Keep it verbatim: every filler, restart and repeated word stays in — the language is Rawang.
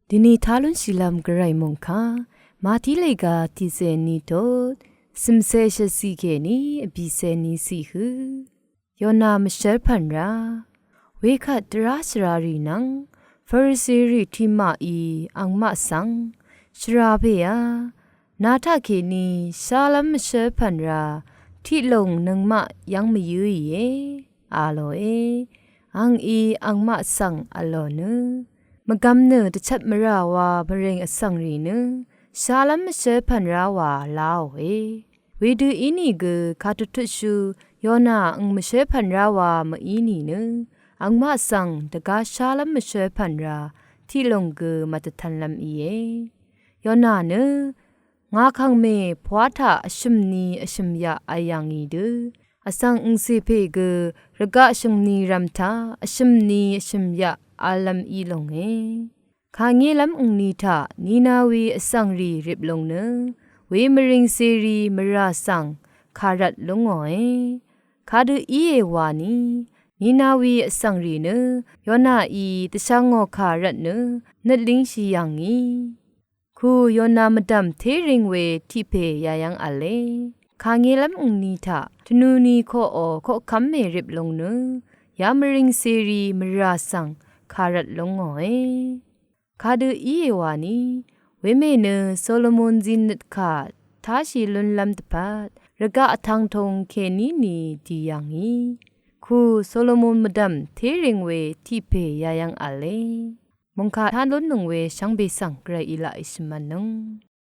Dini talun shilam gvray mungka, mati lega tize ni tot, simse shesi keni, bise ni si hu. Yona mvshv́l pv̀n rá. Wekvt dvrá shvrarì nvng Farisirì tiqmaq í angmaq svng shvra pè ya, nata kèní shálv́m mvshv́l pv̀n rá tiqlùng nøngmaq yv́ng mvyǿìe, a lòe. Angí angmaq svng vlò nø, mvgvm nø dvchvt mvrà wa mvrèng vsvng rì nø shálv́m mvshv́l pv̀n rá wa láòe. Wedø ínìgø kadvtutshú Yona ang mvshv́l pv̀n rá wa mv-í nìnø, angmaq svng dvgá shálv́m mvshv́l pv̀n rá tiqlùng gø mvdvtv̄nlv́m íe. Yona nø ngà kàngmè pwá taq vshø̀m ni vshø̀m yaq vl yà ngì dø, vsvng angcè pè gø rvgaq shø̀ng ni rv̄m taq vshø̀m ni vshø̀m yaq v̄llv̄m í lòngē. Kàngélv́m angni taq Ninawi vsvng rì rip lùng nø, we mvrìng cèrì mvrà svng kàrvt lú ngòe. Kadø íe wani, Ninawi vsvng rì nø Yona í dvshvngò kàrvt nø nøt língshì yà ngì. Ku Yona mvdv̀m téring we tiq pè yayv́ng v̄le. Kàngélv́m angni taq tvnuni koqò koqkv́m mè rip lùng nø, ya mvrìng cèrì mvrà svng kàrvt lú ngòe. Kadø íe wani, wemè nø Solomon zìnnøt kà táshì lúnlv́m dvpvt rvgaq vtv̄ng tūng kèní ni dì yà ngì. Ku Solomon mvdv̀m téring we tiq pè yayv́ng v̄le. Mungkà tán lúnnøng we shvngbe svng gvray í laq í shvmv̄nnøng.